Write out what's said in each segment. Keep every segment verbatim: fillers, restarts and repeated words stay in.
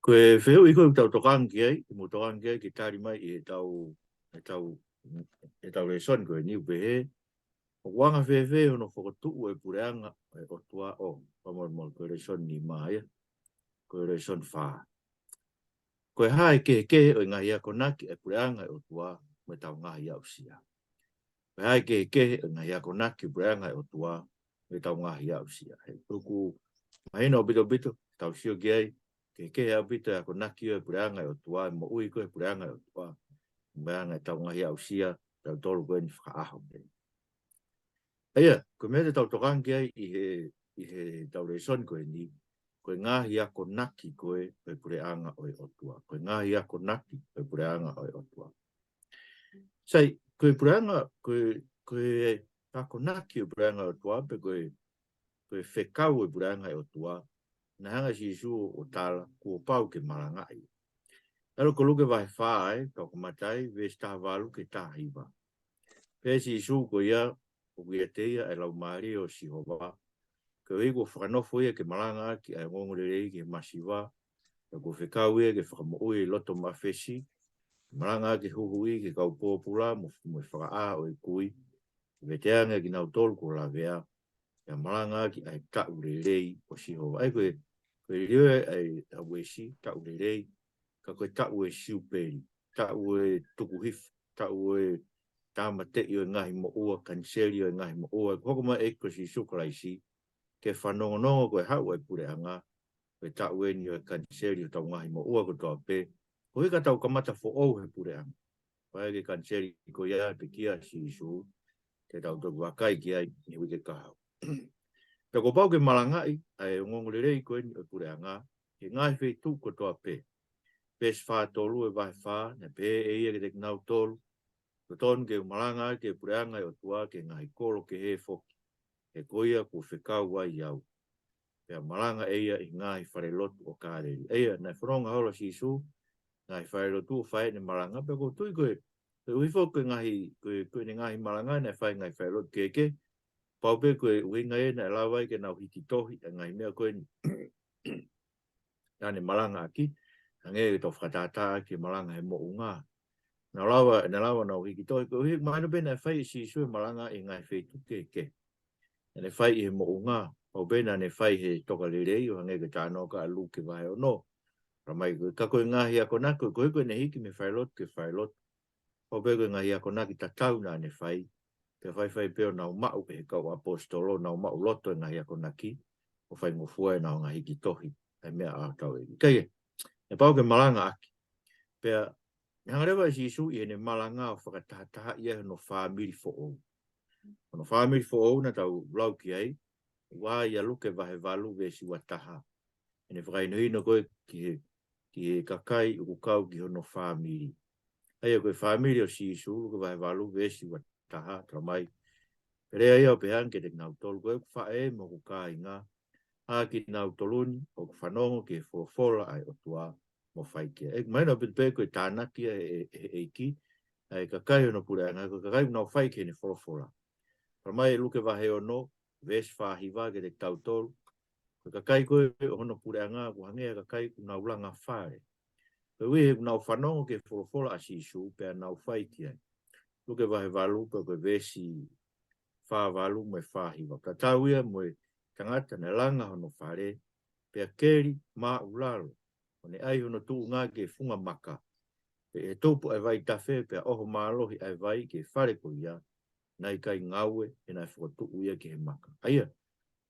Ko e fehuʻi ko ē ʻoku tau tokanga ki ai, ʻoku mou tokanga ki ai ke tali mai ʻi heʻetau, heʻetau, heʻetau lēsoni ko eni ʻoku pehē, ʻoku anga fēfē hono fokotuʻu e puleʻanga ʻo e ʻOtua ʻo, fakamolemole, ko e lēsoni nima ia, ko e lēsoni fā. Ko e hā e kehekehe ʻo e ngaahi akonaki ʻa e puleʻanga ʻo e ʻOtua mo ʻetau ngaahi aʻusia? Ko e hā e kehekehe ʻo e ngaahi akonaki ʻo e puleʻanga ʻo e ʻOtua mo ʻetau ngaahi aʻusia? He ʻoku mahino ʻaupito ʻaupito, tau sio ki ai, kehekehe ʻaupito e akonaki ʻo e puleʻanga ʻo e ʻOtua, e moʻui ko ē ʻo e puleʻanga ʻo e ʻOtua, mo e anga ʻetau ngaahi aʻusia, tautolu ko eni fakaʻaho pē. ʻA ia, ko e meʻa te tau tokanga ki ai ʻi he, ʻi heʻetau lēsoni ko eni, ko e ngaahi akonaki ko ē ʻo e puleʻanga ʻo e ʻOtua. Ko e ngaahi akonaki ʻo e puleʻanga ʻo e ʻOtua. Sai, ko e puleʻanga, ko e, ko e akonaki ʻo e puleʻanga ʻo e ʻOtua, pe ko e, ko e fekau ʻo e puleʻanga ʻo e ʻOtua, naʻe hanga ʻe Sīsū ʻo tala, kuo pau ke malangaʻi. ʻAlu ko Luke vahe fā ē, tau kamata ai, veesi taha valu ki he taha hiva. Pehē ʻe Sīsū, ko ia ʻoku ʻiate ia ʻa e Laumālie ʻo Sihova, koeʻuhi kuo fakanofo ia ke malangaʻaki ʻa e ongoongolelei ki he masiva, pea kuo fekau ia ke fakamoʻui e loto mafesi, malangaʻaki e huhuʻi ki he kau pōpula mo, mo e fakaʻā ʻo e kui, veteange kinautolu kuo lavea, pea malangaʻaki ʻa e taʻu lelei ʻo Sihova. ʻA ia ko e, ko e liliu ʻa e, ʻa e veesi, taʻu lelei, ka ko e taʻu ʻo e siupeli, taʻu ʻo e tukuhifo, taʻu ʻo e tāmateʻi ʻo e ngaahi moʻua, kaniseli ʻo e ngaahi moʻua, ʻoku hoko mai ʻa e ʻEiki ko Sīsū Kalaisi, ke fanongonongo ko e haʻu ʻa e puleʻanga, ko e taʻu eni ʻo e kaniseli ʻo ʻetau ngaahi moʻua kotoa pē, koeʻuhi ka tau kamata foʻou he puleʻanga. Pea ke kaniseli ko ia ʻe pekia ʻa Sīsū, te tau toki vakai ki ai ʻi he uike kahaʻu. Pea kuo pau ke malangaʻi ʻa e ongoongolelei ko eni ʻo e puleʻanga, he ngaahi feituʻu kotoa pē. Veesi fā tolu ʻo e vahe fā, naʻe pehē ʻe ia kiate kinautolu, totonu ke malangaʻaki e puleʻanga ʻo e ʻOtua ki he ngaahi kolo kehe foki, he ko ia kuo fekau ai au. Pea malanga ʻe ia ʻi he ngaahi falelotu ʻo Kāleli. ʻA ia, naʻe fononga holo ʻa Sīsū ʻi he ngaahi falelotu ʻo fai ʻene malanga, pea ʻoku ou tui ko e, koeʻuhi foki ko e ngaahi, ko e, ko ʻene ngaahi malanga naʻe fai ʻi he ngaahi falelotu kehekehe, pau pē ko e ʻuhinga ia naʻe lava ai ke nau hiki tohi ʻa e ngaahi meʻa ko eni naʻa ne malangaʻaki, hangē ko ʻetau fakatātā ʻaki e malanga he moʻunga. Naʻe lava, naʻe lava ʻo nau hiki tohi, koeʻuhi mahino pē naʻe fai ʻe Sīsū e malanga ʻi he ngaahi feituʻu kehekehe. Naʻa ne fai ʻi he moʻunga, pau pē naʻa ne fai he tokalelei, ʻo hangē ko e talanoa ʻa Luke vahe ono. Talamai ko e, ka ko e ngaahi akonaki, ko e, ko e, ko ʻene hiki mei he falelotu ki he falelotu, pau pē ko e ngaahi akonaki tatau naʻa ne fai, pea faifai pē ʻo nau maʻu ʻe he kau ʻaposetolo, nau maʻuloto e ngaahi akonaki, ʻo faingofua ʻenau ngaahi hiki tohi ʻa e meʻa ʻa hotau ʻEiki. Ka ia, ʻe pau ke malangaʻaki. Pea, naʻe hanga leva ʻe Sīsū ʻi heʻene malanga ʻo fakatahatahaʻi ai hono fāmili foʻou. Hono fāmili foʻou naʻa tau lau ki ai, ʻoku ʻi ai ʻa Luke vahe valu veesi ua taha. ʻEne fakahinohino ko ē ki he, ki he kakai ʻoku kau ki hono fāmili. ʻA ia ko e fāmili ʻo Sīsū, Luke vahe valu veesi ua taha, talamai. Pea lea ia ʻo pehē ange kiate kinautolu, ko ʻeku faʻē mo hoku kāinga, ʻa kinautolu ni ʻoku fanongo ki he folofola ʻa e ʻOtua mo fai ki ai. ʻOku mahino ʻaupito pē ko e tānaki ʻa e, e, e ʻEiki ʻa e kakai hono puleʻanga, ko e kakai ʻoku nau fai ki heʻene folofola. Talamai ʻe Luke vahe ono, veesi fā hiva kiate kitautolu, ko e kakai ko ē ʻo hono puleʻanga ʻoku hangē ha kakai ʻoku nau langa fale. Koeʻuhi he ʻoku nau fanongo ki he folofola ʻa Sīsū pea nau fai ki ai. Luke vahe valu pea ko e veesi fā valu mo e fā hiva. Tatau ia mo e tangata naʻe langa hono fale, pea keli māʻulalo, ʻo ne ʻai hono tuʻunga ki he funga maka. Pea ʻi he tupu ʻa e vaitafe, pea ʻoho mālohi ʻa e vai ki he fale ko ia, naʻe ʻikai ngaue, he naʻe fokotuʻu ia ki he maka. ʻA ia,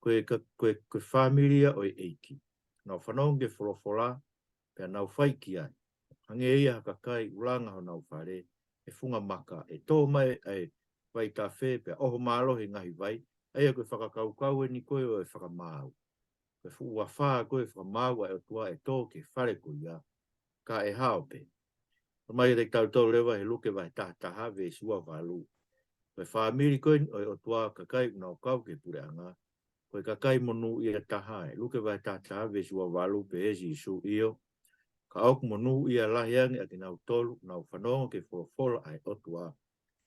ko e ka-, ko e, ko e fāmili ia ʻo e ʻEiki. Nau fanongo ki he folofola, pea nau fai ki ai. Hangē ia ha kakai ʻoku langa honau fale, he funga maka, ʻe tō mai ʻa e vaitafe, pea ʻoho mālohi e ngaahi vai, ʻa ia ko e fakakaukau eni ko ē ʻo e fakamaau. Ko e fuʻu afā ko ē fakamaau ʻa e ʻOtua ʻe tō ki he fale ko ia, ka ʻe hao pē. Talamai kiate kitautolu leva he Luke vahe taha taha veesi ua valu. Ko e fāmili ko eni ʻo e ʻOtua, kakai ʻoku nau kau ki he puleʻanga, ko e kakai monūʻia taha ē. Luke vahe taha taha veesi ua valu, pehē ʻe Sīsū, ʻio, ka ʻoku monūʻia lahi ange ʻa kinautolu ʻoku nau fanongo ki he folofola ʻa e ʻOtua,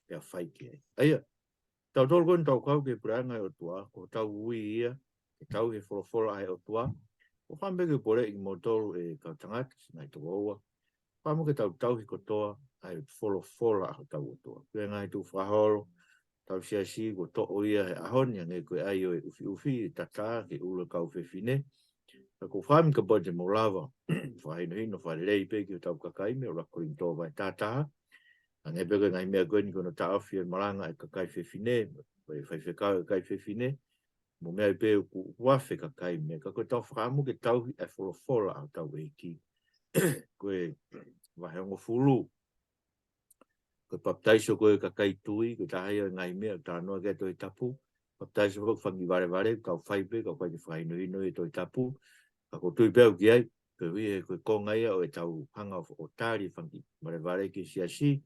pea fai ki ai. ʻA ia, tautolu ko eni ʻoku tau kau ki he puleʻanga ʻo e ʻOtua, ko hotau ui ia ke tauhi e folofola ʻa e ʻOtua, ʻOku ou fakaʻamu pē ke u poleʻi kimoutolu ʻe kau tangata, siʻi ngaahi tokoua. Fakaʻamu ke tau tauhi kotoa ʻa e folofola ʻa hotau ʻOtua. Ko e ngaahi tukufakaholo ʻetau siasi kuo toʻo ia he ʻaho ni, hangē ko e ʻai ʻo e ʻufiʻufi, ʻe tata ke ʻulu e kau fefine. Ka ʻoku ou fakaʻamu kapau te mou lava fakahinohino fakalelei pē ki hotau kakai mei he ʻuluaki Kolinitō vahe taha taha. Hangē pē ko e ngaahi meʻa ko eni ko hono taʻofi e malanga ʻa e kakai fefine, ʻa e faifekau ʻa e kakai fefine, mo e meʻa pē ʻoku, ʻoku afe kakai meʻa. Ka ko ʻetau fakaʻamu ke tauhi ʻa e folofola ʻa hotau ʻEiki. Ko e vahe hongofulu. Ko e papitaiso ko ē ʻo e kakai tui, ko e taha ia ʻo e ngaahi meʻa ʻoku talanoa ki ai e Tohi Tapu. Papitaiso ko e fanga kiʻi valevale, kau fai pē, kau fai ke fakahinohino e Tohi Tapu. Ka ʻoku ou tui pē au ki ai, koeʻuhi he ko e konga ia ʻo ʻetau hanga ʻo, ʻo tali e fanga kiʻi valevale ki he siasi.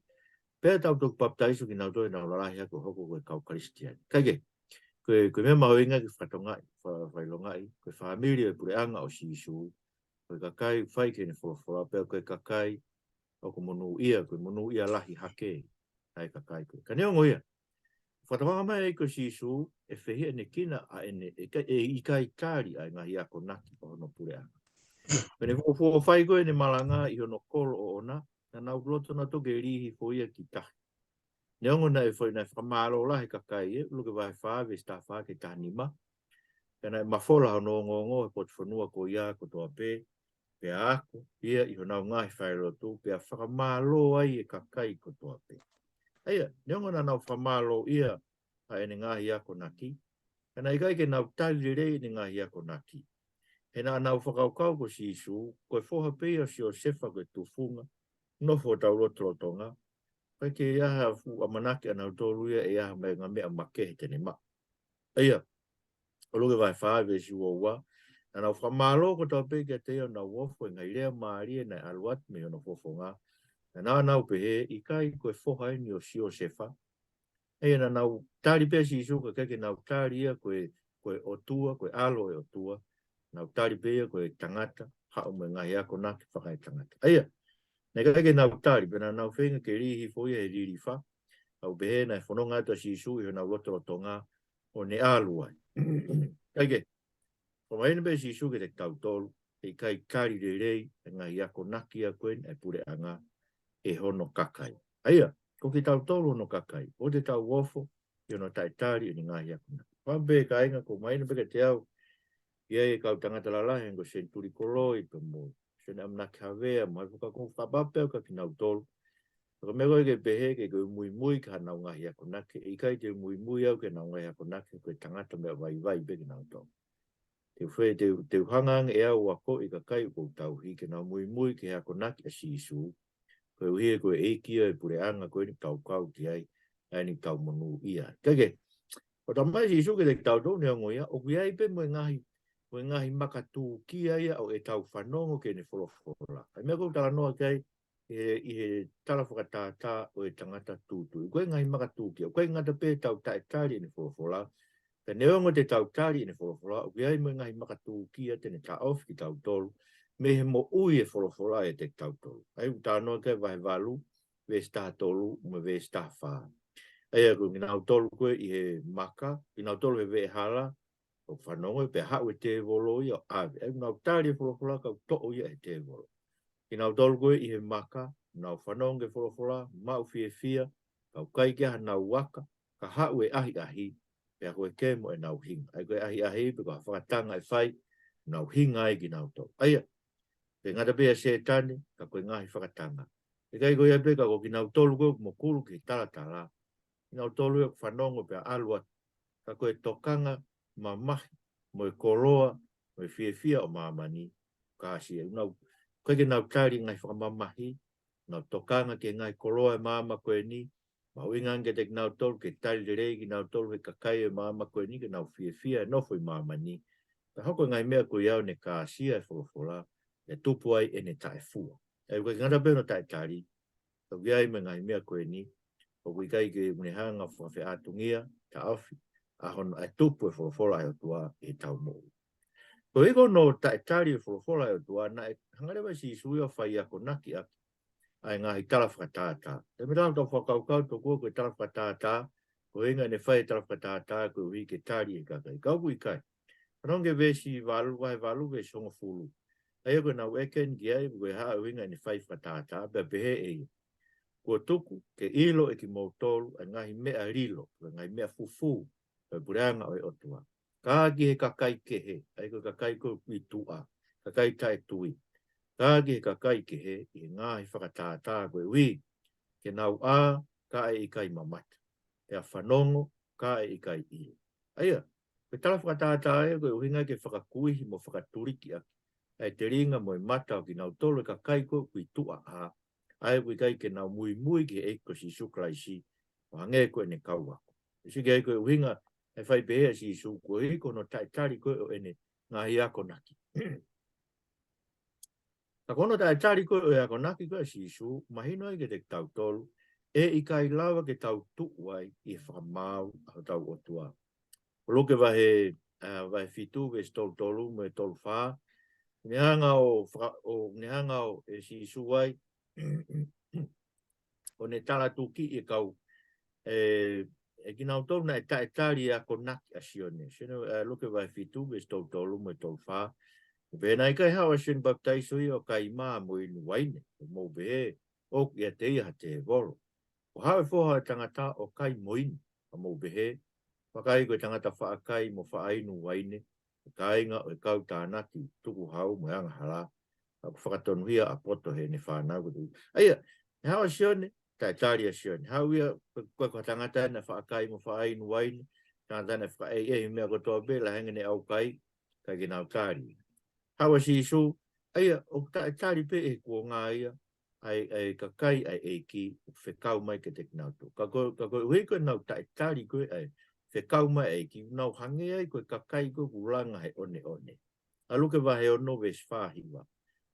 Pea tau toki papitaiso kinautolu ʻenau lalahi hake ʻo hoko ko e kau Kalisitiane. Kae kehe, ko e, ko e meʻa mahuʻinga ke fakatokangaʻi, fa-, fakaʻilongaʻi, ko e fāmili ʻo e puleʻanga ʻo Sīsū, ko e kakai fai ki heʻene folofola, pea ko e kakai ʻoku monūʻia, ko e monūʻia lahi hake ʻa e kakai ko ē. Ka neongo ia, fakatokangaʻi mai ʻe he ʻEiki ko Sīsū ʻe fehiʻanekina ʻa ʻene, ʻe ʻikai, ʻe ʻikai tali ʻa e ngaahi akonaki ʻo hono puleʻanga. Pea ne fuofua fai ko ē ʻene malanga ʻi hono kolo ʻoʻona, naʻa nau loto nautolu ke lī hifo ia ki tahi. Neongo naʻe fai, naʻe fakamālō lahi e kakai ē, ʻUluaki vahe fā veesi taha fā ki he taha nima. Pea naʻe mafola hono ongoongo he potu fonua ko ia kotoa pē, pea ako ia ʻi honau ngaahi falelotu, pea fakamālō ai e kakai kotoa pē. ʻA ia, neongo naʻa nau fakamālōʻia ʻa ʻene ngaahi akonaki, ka naʻe ʻikai ke nau tali lelei ʻene ngaahi akonaki. He naʻa nau fakakaukau ko Sīsū, ko e foha pē ia ʻo Siosefa ko e tufunga, nofo hotau lotolotonga, ʻikai ke ʻi ai ha fuʻu ʻamanaki ʻanautolu ia ʻe ʻi ai ha meʻa, ngaahi meʻa makehe te ne maʻu. ʻA ia, ʻUluaki vahe fā veesi ua ua, naʻa nau fakamālō kotoa pē kiate ia ʻo nau ofo he ngaahi lea mālie naʻe ʻalu atu mei hono fofonga. Naʻa nau pehē, ʻikai ko e foha eni ʻo Siosefa? ʻA ia naʻa nau tali pē Sīsū ka ʻikai ke nau tali ia ko e, ko e ʻOtua, ko e ʻAlo ʻo e ʻOtua. Nau tali pē ia ko e tangata, haʻu mo e ngaahi akonaki fakaetangata. ʻA ia, naʻe ʻikai ke nau tali, pea naʻa nau feinga ke lī hifo ia he lilifa. Kau pehē naʻe fononga atu ʻa Sīsū ʻi honau lotolotonga ʻo ne ʻalu ai. Kae kehe, ʻoku mahino pē ʻe Sīsū kiate kitautolu, ʻe ʻikai tali lelei e ngaahi akonaki ia ko eni ʻa e puleʻanga ʻe hono kakai. ʻA ia, ko kitautolu hono kakai, ʻoua te tau ofo ʻi hono taʻetali ʻene ngaahi akonaki. Fakaʻamu pē kāinga, ʻoku mahino pē kiate au, ʻi ai e kau tangata lalahi, hangē ko Senituli Koloi pea mo Sione ʻAmanaki Havea, mo e fakakou fakapape au kia kinautolu. Ka ko e meʻa ko ē ke pehē ke, ke u muimui ki haʻanau ngaahi akonaki, ʻe ʻikai te u muimui au ki haʻanau ngaahi akonaki, ko e tangata meʻa vaivai pē kinautolu. Te u fe-, te u, te u hanga ange ʻe au ʻo akoʻi e kakai ʻoku ou tauhi ke nau muimui ki he akonaki ʻa Sīsū, koeʻuhi he ko e ʻEiki ia ʻo e puleʻanga ko eni ʻoku tau kau ki ai, ʻa eni ʻoku tau monūʻia ai. Kae kehe, ʻoku talamai ʻe Sīsū kiate kitautolu neongo ia, ʻoku ʻi ai pē mo e ngaahi, mo e ngaahi makatūkia ia ʻo ʻetau fanongo ki heʻene folofola. ʻA e meʻa ʻoku ou talanoa ki ai, ʻi he, ʻi he tala fakatātā ʻo e tangata tūtuuʻi. Ko e ngaahi makatūkia, ʻoku ʻikai ngata pē ʻetau taʻetali ʻene folofola, ka neongo te tau tali ʻene folofola, ʻoku ʻi ai mo e ngaahi makatūkia te ne taʻofi kitautolu mei he moʻui e folofola ʻiate kitautolu. ʻA ia ʻoku talanoa ki ai e vahe valu, veesi taha tolu mo e veesi taha fā. ʻA ia ko kinautolu ko ē ʻi he maka, kinautolu he veʻehala, ʻoku fanongo pea haʻu e tēvolo ia ʻo ʻave. ʻA ia ʻoku nau tali e folofola ka ʻoku toʻo ia ʻe he tēvolo. Kinautolu ko ē ʻi he maka, nau fanongo ki he folofola, maʻu fiefia, ka ʻoku ʻikai ke ʻi ai hanau aka, ka haʻu e ʻahiʻahi, pea ko e kemo ʻenau hinga. ʻA ia ko e ʻahiʻahi, pe ko ha fakatanga ʻe fai, nau hinga ai kinautolu. ʻA ia, ʻikai ngata pē ʻia Sētane, ka ko e ngaahi fakatanga. ʻIkai ko ia pē ka ko kinautolu ko ē ʻoku mokulu ki he talatala. Kinautolu ia ʻoku fanongo pea ʻalu atu. Ka ko e tokanga mamahi, mo e koloa, mo e fiefia ʻo māmani, kāsia. ʻOku nau, ʻikai ke nau tali e ngaahi fakamamahi, nau tokanga ki he ngaahi koloa e māmani ko eni, mahuʻinga ange kiate kinautolu ke tali lelei kinautolu ʻe he kakai e māmani ko eni ke nau fiefia e nofo ʻi māmani. Pea hoko e ngaahi meʻa ko ia ʻo ne kāsia e folofola, ʻe tupu ai ʻene taʻefua. ʻA ia ʻoku ʻikai ngata pē hono taʻetali, ka ʻoku ʻi ai mo e ngaahi meʻa ko eni, ʻoku ʻikai ke ne hanga ʻo fakafeʻātungia, taʻofi, ʻa hono, ʻa e tupu e folofola ʻa e ʻOtua ʻi heʻetau moʻui. Koeʻuhi ko hono taʻetali e folofola ʻa e ʻOtua, naʻe hanga leva ʻe Sīsū ia ʻo fai akonaki ʻaki ʻa e ngaahi tala fakatātā. Taimi tatau ʻoku tau fakakaukau tokua ko e tala fakatātā, ko e ʻuhinga ʻene fai e tala fakatātā koeʻuhi ke tali ʻe he kakai. Ka ʻoku ʻikai. Fanongo ki he veesi valu, vahe valu, veesi hongofulu. ʻA ia ko ʻenau ʻeke eni ki ai, ko e hā ʻuhinga ʻene fai fakatātā, pea pehē ʻe ia: Kuo tuku ke ʻilo ʻe kimoutolu ʻa e ngaahi meʻa lilo, ʻa e ngaahi meʻa fufū, ʻo e puleʻanga ʻo e ʻOtua. Ka ki he kakai kehe, ʻa ia ko e kakai ko ē ʻoku ʻi tuʻa, kakai taʻetui. Ka ki he kakai kehe, ʻi he ngaahi fakatātā koeʻuhi ke nau ʻā, ka ʻe ʻikai mamata. Pea fanongo, ka ʻe ʻikai ʻilo. ʻA ia, ko e tala fakatātā ia ko e ʻuhinga ke fakakuihi mo fakatuliki ʻaki ʻa e telinga mo e mata ʻo kinautolu e kakai ko ē ʻoku ʻi tuʻa ʻā, ʻa ia ʻoku ʻikai ke nau muimui ki he ʻEiki ko Sīsū Kalaisi, ʻo hangē ko ʻene kau ako. Sio ki ai ko e ʻuhinga ʻe fai pehē ʻa Sīsū koeʻuhi ko hono taʻetali ko ē ʻo ʻene ngaahi akonaki. Ka ko hono taʻetali ko ē ʻo e akonaki ko ē ʻa Sīsū, mahino ai kiate kitautolu, ʻe ʻikai lava ke tau tuʻu ai ʻi he fakamaau ʻa hotau ʻOtua. ʻO Luke vahe, ʻa, vahe fitu, veesi tolu tolu mo e tolu fā. Ne hanga ʻo faka-, ʻo ne hanga ʻo ʻe Sīsū ai, ʻo ne talatukiʻi e kau, ʻe, ʻe kinautolu naʻe taʻetali e akonaki ʻa Sione. Sione, ʻa, Luke vahe fitu, veesi tolu tolu mo e tolu fā. Pea naʻe ʻikai haʻu ʻa Sione Papitaiso ia ʻo kai mā mo inu uaine, ʻo mou pehē, ʻoku ʻiate ia ha tēvolo. Kuo haʻu e Foha ʻo e Tangata ʻo kai mo inu, ʻo mou pehē, vakai ko e tangata faʻa kai mo faʻa inu uaine, ʻa e kāinga ʻo e kau tānaki tukuhau mo e angahala, ʻa ʻoku fakatonuhia ʻa e poto heʻene fānau kotoa. ʻA ia, ʻe haʻu ʻa Sione, taʻetali ʻa Sione. Haʻu ia, ko, ko, ko e tangata naʻe faʻa kai mo faʻa inu uaine, tangata naʻe fakaʻeiʻehi meʻa kotoa pē, lahi ange ʻene ʻaukai, ʻikai ke nau tali. Haʻu ʻa Sīsū, ʻa ia, ʻoku taʻetali pē ʻe he kuonga ia, ʻa e, ʻa e kakai ʻa e ʻEiki, ʻoku fekau mai kiate kinautolu. Ka ko, ka koeʻuhi ko ʻenau taʻetali ko ē ʻa e fekau mai ʻa e ʻEiki, nau hangē ai ko e kakai ko ē ʻoku langa he ʻoneʻone. ʻA Luke vahe ono veesi fā hiva.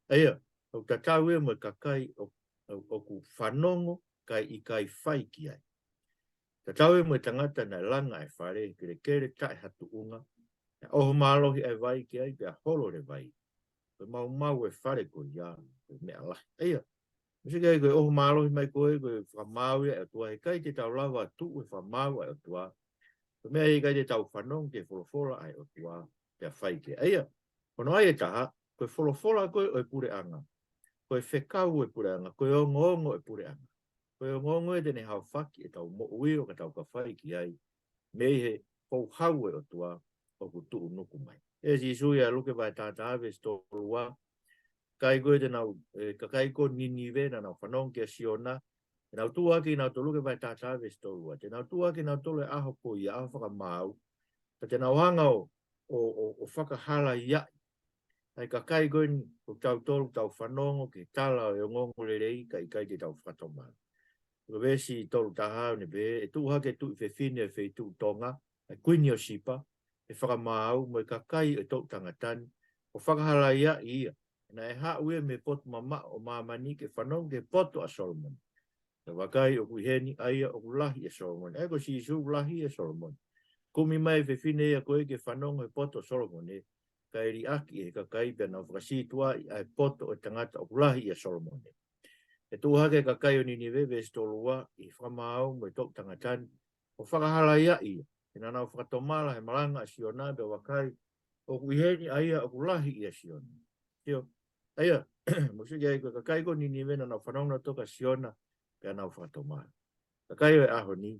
ʻA ia, ʻoku tatau ia mo e kakai ʻo, ʻo, ʻoku fanongo kae ʻikai fai ki ai. Tatau ia mo e tangata naʻe langa e fale, kelekele taʻe ha tuʻunga, naʻe ʻoho mālohi ʻa e vai ki ai, pea holo leva ia. Ko e maumau e fale ko ia, ko e meʻa lahi. ʻA ia, mou sio ki ai ko e ʻoho mālohi mai ko ē, ko e fakamaau ia ʻa e ʻOtua, heʻikai te tau lava tuʻu he fakamaau ʻa e ʻOtua. Ko e meʻa ia ʻikai te tau fanongo ki he folofola ʻa e ʻOtua, pea fai ki ai. ʻA ia, ko hono ʻai ʻe taha, ko e folofola ko ē ʻo e puleʻanga. Ko e fekau ʻo e puleʻanga, ko e ongoongo ʻo e puleʻanga. Ko e ongoongo ia te ne haofaki ʻetau moʻui ʻo ka tau ka fai ki ai, mei he houhau ʻo e ʻOtua ʻoku tuʻunuku mai. ʻE Sīsū ia Luke vahe taha taha veesi tolu ua, kakai ko ē te nau, ʻe, kakai ko Ninive naʻa nau fanongo kia Siona, te nau tuʻu hake kinautolu, Luke vahe taha taha veesi tolu ua, te nau tuʻu hake kinautolu he ʻaho ko ia, ʻaho fakamaau, ka te nau hanga ʻo, ʻo, ʻo, ʻo fakahalaiaʻi ʻa e kakai ko eni ʻoku tau tolu tau fanongo ki he tala ʻo e ongoongolelei kae ʻikai te tau fakatomala. Ko e veesi tolu taha ʻoku ne pehē, ʻe tuʻu hake e tuʻi fefine ʻo e feituʻu Tonga, ʻa e Kuini ʻo Sipa, he fakamaau mo e kakai ʻo e toʻu tangata ni, ʻo fakahalaiaʻi ia. Naʻe haʻu ia mei he potu mamaʻo ʻo māmani ke fanongo ki he poto ʻa Solomone. Pea vakai ʻoku ʻi heni ʻa ia ʻoku lahi ʻia Solomone. ʻA ia ko Sīsū ʻoku lahi ʻia Solomone. Kumi mai e fefine ia ko ē ke fanongo he poto ʻo Solomone, kae liʻaki ʻe he kakai pea nau fakasītuʻaʻi ʻa e poto ʻo e tangata ʻoku lahi ʻia Solomone. ʻE tuʻu hake e kakai ʻo Ninive, veesi tolu ua, ʻi he fakamaau mo e toʻu tangata ni, ʻo fakahalaiaʻi ia. He naʻa nau fakatomala he malanga ʻa Siona, pea vakai, ʻoku ʻi heni ʻa ia ʻoku lahi ʻia Siona. Sio, ʻa ia, mou sio ki ai ko e kakai ko Ninive naʻa nau fanongo nautolu kia Siona, pea nau fakatomala. Kakai ʻo e ʻaho ni,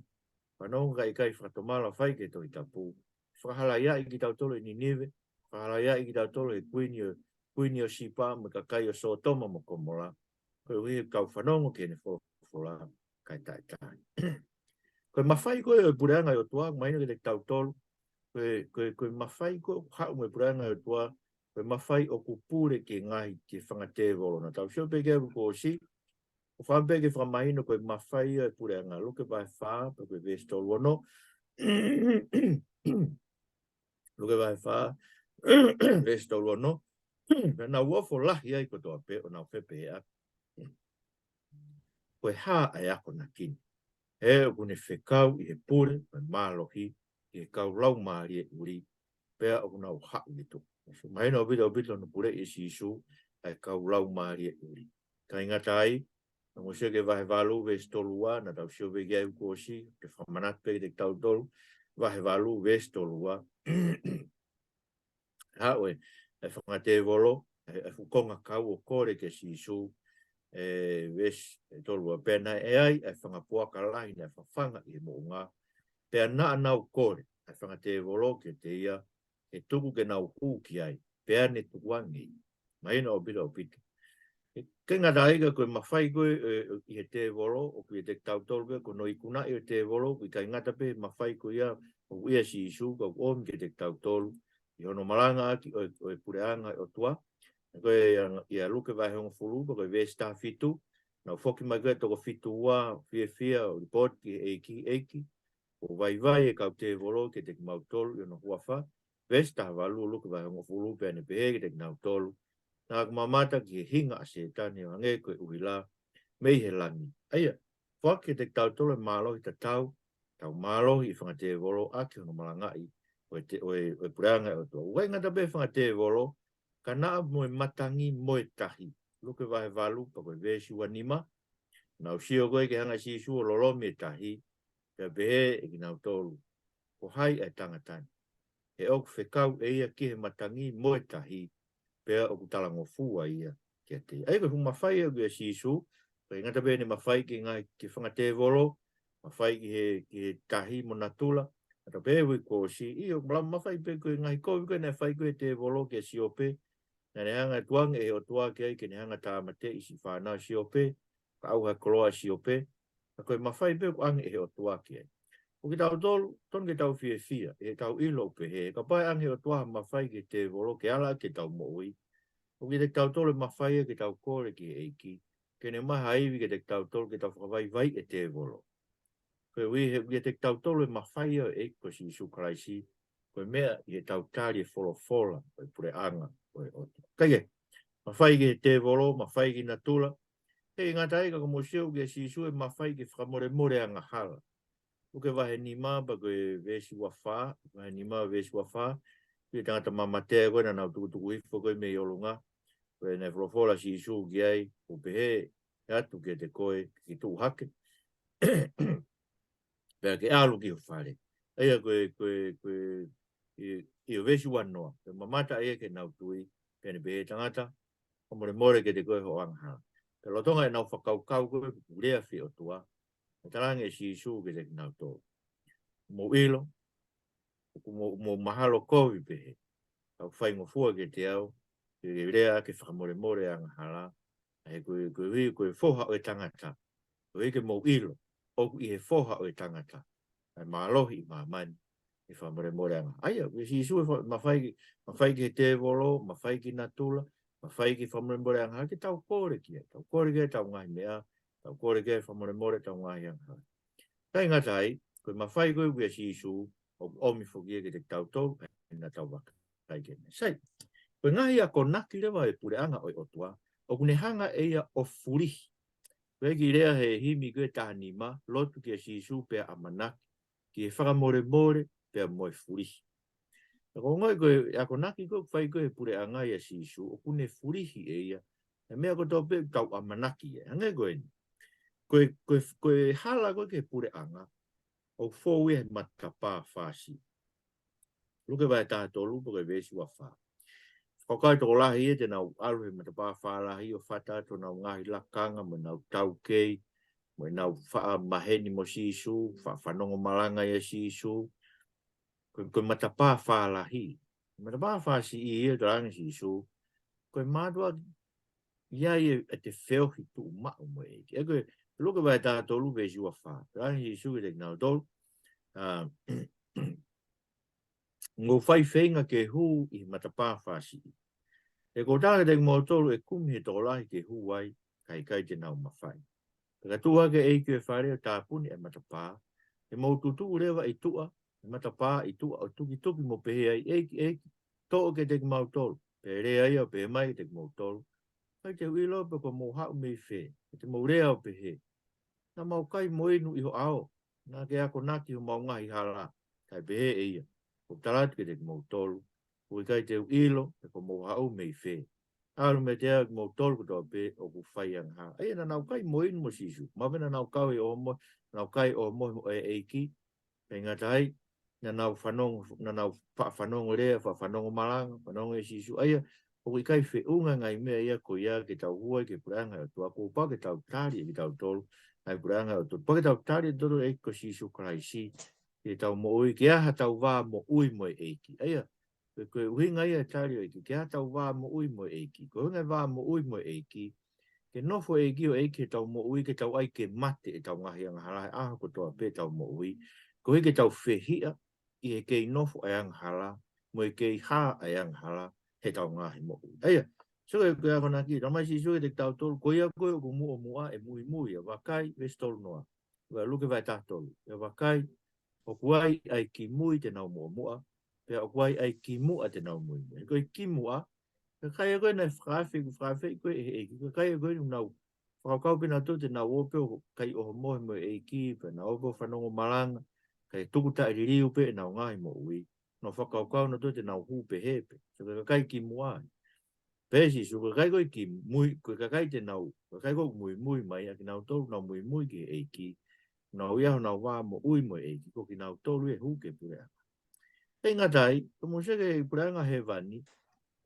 fanongo kae ʻikai fakatomala fai ki he Tohi Tapu. Fakahalaiaʻi kitautolu ʻe Ninive, fakahalaiaʻi kitautolu ʻe he Kuini ʻo, Kuini ʻo Sipa mo e kakai ʻo Sōtoma mo Komola. Koeʻuhi he ʻoku tau fanongo ki heʻene folofola kae taʻetali. Ko e mafai ko ē ʻo e puleʻanga ʻo e ʻOtua, mahino kiate kitautolu, ko e, ko e, ko e mafai ko ē ʻoku haʻu mei he puleʻanga ʻo e ʻOtua, ko e mafai ʻoku pule ki he ngaahi, ki he fanga tēvolo. Naʻa tau sio pē ki ai kuo ʻosi, ʻoku ou fakaʻamu pē ke fakamahino ko e mafai ʻo e puleʻanga, Luke vahe fā, pea ko e veesi tolu ono. Luke vahe fā, veesi tolu ono. Pea nau ofo lahi ai kotoa pē ʻo nau fepeheʻaki, ko e hā ʻa e akonaki ni? He ʻoku ne fekau ʻi he pule mo e mālohi ki he kau laumālie ʻuli, pea ʻoku nau haʻu ʻi tuʻa. So, mahino ʻaupito, ʻaupito hono puleʻi ʻe Sīsū ʻa e kau laumālie ʻuli. ʻIkai ngata ai, naʻa mou sio ki he vahe valu veesi tolu ua, naʻa tau sio pē ki ai kuo ʻosi, ke fakamanatu pē kiate kitautolu, vahe valu veesi tolu ua. haʻu e, e fanga tēvolo, e, e fuʻu konga kau ʻo kole kia Sīsū, e veesi ʻe tolu ua, pea naʻe ʻi ai e fanga puaka lahi naʻe fafanga ʻi he moʻunga, pea naʻa nau kole, e fanga tēvolo kiate ia, ke tuku ke nau hū ki ai, pea ne tukuange ia. Mahino ʻaupito ʻaupito. ʻIkai ngata ai ka ko e mafai ko ē, e, ʻi he tēvolo, ʻoku ʻiate kitautolu pē, ko hono ikunaʻi ʻo e tēvolo, ʻoku ʻikai ngata pē he mafai ko ia, ʻoku ʻia Sīsū, ka ʻoku ʻomi kiate kitautolu, ʻi hono malangaʻaki ʻo e, ʻo e puleʻanga ʻo e ʻOtua. Ko e anga, ʻia Luke vahe hongofulu, ko e veesi taha fitu, nau foki mai ko ē toko fitu ua, fiefia, ʻo lipooti ki he ʻEiki, ʻEiki, ʻoku vaivai e kau tēvolo kiate kimautolu ʻi hono huafa. Veesi taha valu ʻo Luke vahe hongofulu, pea ne pehē kiate kinautolu, naʻa ku mamata ki he hinga ʻa Sētane ʻo hangē ko e ʻuhila mei he langi. ʻA ia, foaki kiate kitautolu e mālohi tatau, tau mālohi ʻi he fanga tēvolo ʻaki hono malangaʻi ʻo e te-, ʻo e, ʻo e puleʻanga ʻo e ʻOtua. ʻOku ʻikai ngata pē he fanga tēvolo, ka naʻa mo e matangi mo e tahi. Luke vahe valu, pea ko e veesi ua nima, nau sio ko ē ki he hanga ʻe Sīsū ʻo lolomi e tahi, pea pehē ʻe kinautolu, ko hai e tangata ni? He ʻoku fekau ʻe ia ki he matangi mo e tahi, pea ʻoku talangofua ia kiate ia. ʻA ia ko e fuʻu mafai ʻoku ʻia Sīsū, ʻikai ngata pē ʻene mafai ki he ngaahi, ki he fanga tēvolo, mafai ki he, ki he tahi mo natula, ʻa ia pē ʻi he uike kuo ʻosi, ʻio, malava mafai pē ko e ngaahi kovi ko ē naʻe fai ko ē ʻe he tēvolo kia Siope, naʻa ne hanga ʻo tukuange ʻe he ʻOtua ki ai ke ne hanga ʻo tāmateʻi siʻi fānau ʻo Siope, kae ʻauha e koloa ʻo Siope, ka ko e mafai pē ʻoku ʻoange ʻe he ʻOtua ki ai. ʻO kitautolu, tonu ke tau fiefia, ʻi heʻetau ʻilo ʻoku pehē, kapau ʻe ʻoange ʻe he ʻOtua ha mafai ki he tēvolo ke ala ki heʻetau moʻui, ʻoku ʻiate kitautolu e mafai ia ke tau kole ki he ʻEiki, ke ne ʻomai ha ivi kiate kitautolu ke tau fakavaivaiʻi e tēvolo. Koeʻuhi he ʻoku ʻiate kitautolu e mafai ia ʻo e ʻEiki ko Sīsū Kalaisi, ko e meʻa ʻi heʻetau tali e folofola ʻo e puleʻanga ʻo e ʻOtua. Ka ʻi he, mafai ki he tēvolo, mafai ki natula, ʻikai ngata ai ka ko e mou sio ʻoku ʻia Sīsū e mafai ke fakamolemole angahala. Luke vahe nima pea ko e veesi ua fā, vahe nima veesi ua fā, ki he tangata mamatea ko ē naʻa nau tukutuku hifo ko ē mei ʻolunga, ko ē naʻe folofola ʻa Sīsū ki ai, ʻo pehē atu kiate koe, ke ke tuʻu hake, pea ke ʻalu ki ho fale. ʻA ia ko e, ko e, ko e, ʻi, ʻi he veesi ua noa, pea mamata ʻa ia ki heʻenau tui, pea ne pehē, tangata, fakamolemole kiate koe hoʻo angahala. Pea lolotonga ʻenau fakakaukau ko ē ʻoku lea fie ʻOtua, naʻe talaange ʻe Sīsū kiate kinautolu, mou ʻilo, ʻoku mou, mou mahalo kovi pehē, ka ʻoku faingofua kiate au ke u lea ke fakamolemole angahala, he ko e, koeʻuhi ko e Foha ʻo e tangata. Koeʻuhi ke mou ʻilo, ʻoku ʻi he Foha ʻo e tangata ʻa e mālohi ʻi māmani, ʻe fakamolemole angahala. ʻA ia, ʻoku ʻia Sīsū e fa-, mafai ki, mafai ki he tēvolo, mafai ki natula, mafai ke fakamolemole angahala, ke tau kole ki ai, tau kole ki ai ʻetau ngaahi meʻa, tau kole ki ai fakamolemole ʻetau ngaahi angahala. ʻIkai ngata ai, ko e mafai ko ē ʻoku ʻia Sīsū, ʻoku ʻomi foki ia kiate kitautolu, ʻa ia naʻa tau vakai ki ai. Sai, ko e ngaahi akonaki leva ʻo e puleʻanga ʻo e ʻOtua, ʻoku ne hanga ʻe ia ʻo fulihi. Ko e kiʻi lea he himi ko ē taha nima, lotu kia Sīsū pea ʻamanaki ki he fakamolemole pea mo e fulihi. Ka ko e ongoʻi ko e akonaki ko ē ʻoku fai ko ē he puleʻanga ʻia Sīsū, ʻoku ne fulihi ʻe ia e meʻa kotoa pē ʻoku tau ʻamanaki ai. Hangē ko eni. Ko e, ko e, ko e hala ko ē ki he puleʻanga, ʻoku fou ia he matapā fāsiʻi. Luke vahe taha tolu pea ko e veesi ua fā. Ko e kau tokolahi ia te nau ʻalu he matapā fālahi ʻo fata atu honau ngaahi lakanga mo ʻenau taukei, mo ʻenau faʻa maheni mo Sīsū, faʻa fanongo malanga ʻia Sīsū. Ko, ko e matapā fālahi. Matapā fāsiʻi ia talaange ʻe Sīsū, ko e mātuʻaki ʻi ai e, ʻete feohi tuʻumaʻu mo e ʻEiki. ʻA ia ko e Luke vahe taha tolu veesi ua fā. Talaange ʻe Sīsū kiate kinautolu, ʻa, ʻoku ou fai feinga ke hū ʻi he matapā fāsiʻi. He ʻoku ou tala kiate kimoutolu ʻe kumi he tokolahi ke hū ai, ka ʻikai te nau mafai. Pea ka tuʻu hake e ʻeiki ʻo e fale ʻo tāpuni e matapā, te mou tutuʻu leva ʻi tuʻa, he matapā ʻi tuʻa ʻo tukituki mo pehē ai, ʻEiki, ʻEiki, toʻo kiate kimautolu. Pea lea ia ʻo pehē mai kiate kimoutolu, ʻikai te u ʻilo pe ko hoʻomou haʻu mei fē. Pea te mou lea ʻo pehē, naʻa mau kai mo inu ʻi ho ʻao, naʻa ke akonaki ʻi homau ngaahi hala. Kae pehē ʻe ia, ʻoku ou tala atu kiate kimoutolu, ʻoku ʻikai te u ʻilo pe ko hoʻomou haʻu mei fē. ʻAlu meiate au kimoutolu kotoa pē ʻoku fai angahala. ʻA ia naʻa nau kai mo inu mo Sīsū. Mahalo pē naʻa nau kai ʻohomohe, nau kai ʻohomohe mo e ʻEiki. ʻIkai ngata ai, naʻa nau fanongo, naʻa nau fa-, fanongo lea, fa-, fanongo malanga, fanongo ʻe Sīsū. ʻA ia, ʻoku ʻikai feʻunga e ngaahi meʻa ia ko ia ke tau hū ai ki he puleʻanga ʻo e ʻOtua, kuo pau ke tau tali ʻe kitautolu ʻa e puleʻanga ʻo e ʻOtua. Pau ke tau tali ʻe kitautolu e ʻEiki ko Sīsū Kalaisi, ke tau moʻui, ke ʻi ai haʻatau vā moʻui mo e ʻEiki. ʻA ia, ko e, ko e ʻuhinga ia e tali ʻo e ʻEiki, ke ʻi ai haʻatau vā moʻui mo e ʻEiki. Ko e ʻuhinga e vā moʻui mo e ʻEiki, ke nofo e ʻEiki ʻo ʻEiki heʻetau moʻui, ke tau ʻai ke mate ʻetau ngaahi angahala he ʻaho kotoa pē ʻetau moʻui. Koeʻuhi ke tau fehiʻa ʻi he kei nofo ʻa e angahala, mo e kei hā ʻa e angahala heʻetau ngaahi moʻui. ʻA ia, so ko e, ko e akonaki, talamai ʻe Sīsū kiate kitautolu, ko ia ko ē ʻoku muʻomuʻa ʻe muimui ia, vakai, veesi tolu noa. Ua Luke vahe taha tolu. ʻIa vakai, ʻoku ai ʻa e kimuʻa te nau muʻomuʻa, pea ʻoku ai ʻa e kimuʻa te nau muimui. Ko e kimuʻa, ko e kakai ko ē naʻe fakaafe, ʻoku fakaafe ko ē ʻe he ʻEiki, ko e kakai ko ē naʻa nau fakakaukau pē nautolu te nau ō pē ʻo kai ʻohomohe mo e ʻEiki, pea nau ō pē ʻo fanongo malanga, kae tuku taʻeliliu pē ʻenau ngaahi moʻui, nau fakakaukau nautolu te nau hū pehē pē. So ko e kakai kimuʻa. Pehē ʻe Sīsū, ko e kakai ko ē kimui, ko e kakai te nau, ko e kakai ko ē muimui mai, ʻa kinautolu naʻa nau muimui ki he ʻEiki, naʻa nau ʻi ai honau vā moʻui mo e ʻEiki, ko kinautolu ia ʻe hū ki he puleʻanga. ʻIkai ngata ai, ko e mou sio ki he puleʻanga hēvani,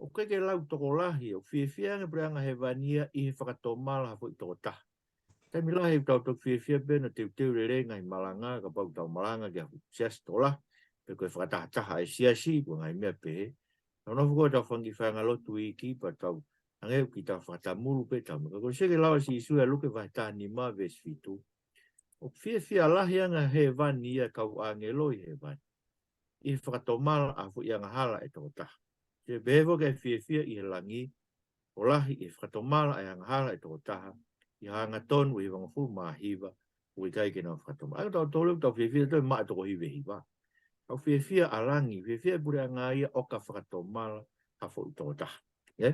ʻoku ʻikai ke lau tokolahi, ʻoku fiefia ange puleʻanga hēvani ia ʻi he fakatomala ha foʻi tokotaha. Taimi lahi ʻoku tau toki fiefia pē ʻo teuteu lelei ngaahi malanga, kapau ʻoku tau malanga ki ha siasi tokolahi, pe ko e fakatahataha ʻa e siasi, ko e ngaahi meʻa pehē. Tau nofo ko ē ʻo tau fanga kiʻi faiʻanga lotu iiki, pea tau hangē ʻoku tau fakatamulu pē ʻetau meʻa. Ka ko e sio ki he lau ʻa Sīsū ʻia Luke vahe taha nima veesi fitu, ʻoku fiefia lahi ange hēvani ia, kau ʻāngelo ʻi hēvani, ʻi he fakatomala ʻa ha foʻi angahala ʻa e tokotaha. Sio pehē foki ʻa e fiefia ʻi he langi, ʻo lahi ʻi he fakatomala ʻa e angahala ʻa e tokotaha ʻi ha angatonu ʻe hivangofulu mā hiva ʻoku ʻikai ke nau fakatomala. ʻA ia ko tautolu ʻoku tau fiefia ʻi he maʻa toko hiva hiva. Tau fiefia ʻa langi, fiefia e puleʻanga ia ʻoka fakatomala ha foʻi tokotaha. ʻIa?